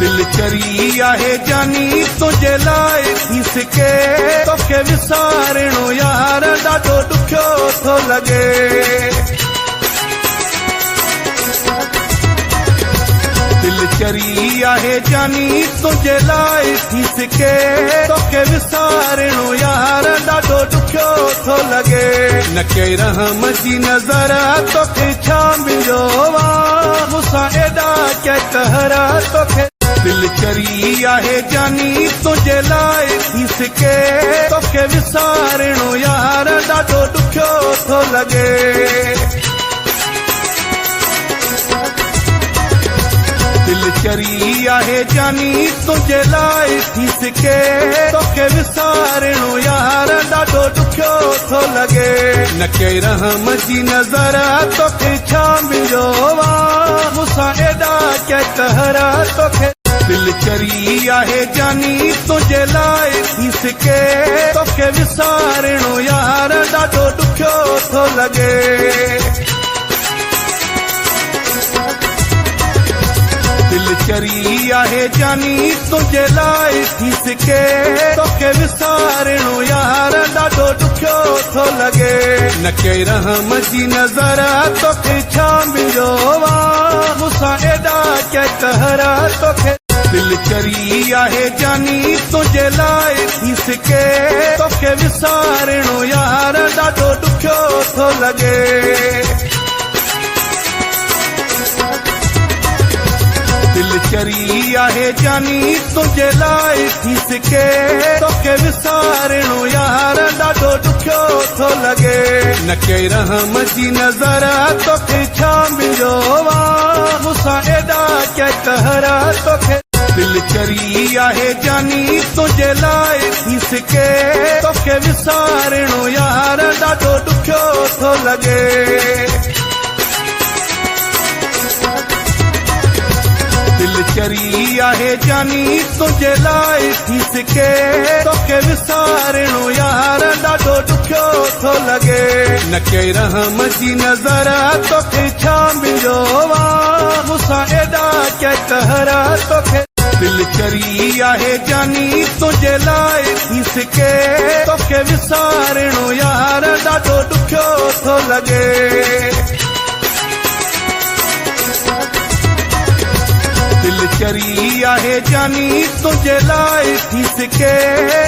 دل چري آهي جاني تنهنجي لاءِ ٿي سڪي، توکي وسارڻو يار ڏاڍو ڏکيو ٿو لڳي. دل چري آهي جاني تنهنجي لاءِ ٿي سڪي، توکي وسارڻو يار ڏاڍو ڏکيو ٿو لڳي. نه ڪئي رحم جي نظر توکي ڇا مليو آ، مون سان ايڏا ڪي قهر توکي. دل چري آهي جاني تنهنجي لاءِ ٿي سڪي، توکي وسارڻو يار ڏاڍو ڏکيو ٿو لڳي. دل چري آهي جاني تنهنجي لاءِ ٿي سڪي، توکي وسارڻو يار ڏاڍو ڏکيو ٿو لڳي. نه ڪئي رحم جي نظر توکي ڇا مليو آ، مون سان ايڏا ڪي قهر توکي. دل چري آهي جاني تنهنجي لاءِ ٿي سڪي، توکي وسارڻو يار ڏاڍو ڏکيو ٿو لڳي. دل چري آهي جاني تنهنجي لاءِ ٿي سڪي، توکي وسارڻو يار ڏاڍو ڏکيو ٿو لڳي. نه ڪئي رحم جي نظر توکي ڇا مليو آ، مون سان ايڏا ڪي قهر توکي. دل چري آهي جاني تنهنجي لاءِ ٿي سڪي، توکي وسارڻو يار ڏاڍو ڏکيو ٿو لڳي. دل چري آهي جاني تنهنجي لاءِ ٿي سڪي، توکي وسارڻو يار ڏاڍو ڏکيو ٿو لڳي. نه ڪئي رحم جي نظر توکي ڇا مليو آ، مون سان ايڏا ڪي قهر توکي. دل چري آهي جاني تنهنجي لاءِ ٿي سڪي، توکي وسارڻو يار ڏاڍو ڏکيو ٿو لڳي. دل چري آهي جاني تنهنجي لاءِ ٿي سڪي، توکي وسارڻو يار ڏاڍو ڏکيو ٿو لڳي. نه ڪئي رحم جي نظر توکي ڇا مليو آ، مون سان ايڏا ڪي قهر توکي. دل چري آهي جاني تنهنجي لاءِ ٿي سڪي، توکي وسارڻو يار ڏاڍو ڏکيو ٿو لڳي. دل چري آهي جاني تنهنجي لاءِ ٿي سڪي،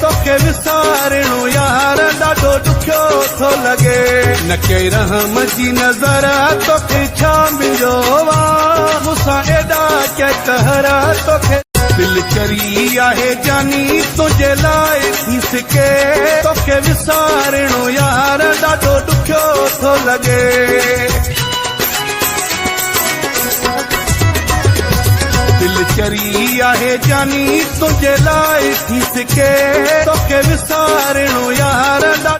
توکي وسارڻو يار ڏاڍو ڏکيو ٿو لڳي. نه ڪئي رحم جي نظر توکي ڇا مليو آ، مون سان ايڏا ڪي قهر توکي. دل چري آهي جاني تنهنجي لاءِ ٿي سڪي، توکي وسارڻو يار ڏاڍو ڏکيو ٿو لڳي. دل چري آهي جاني تنهنجي لاءِ ٿي سڪي، توکي وسارڻو يار.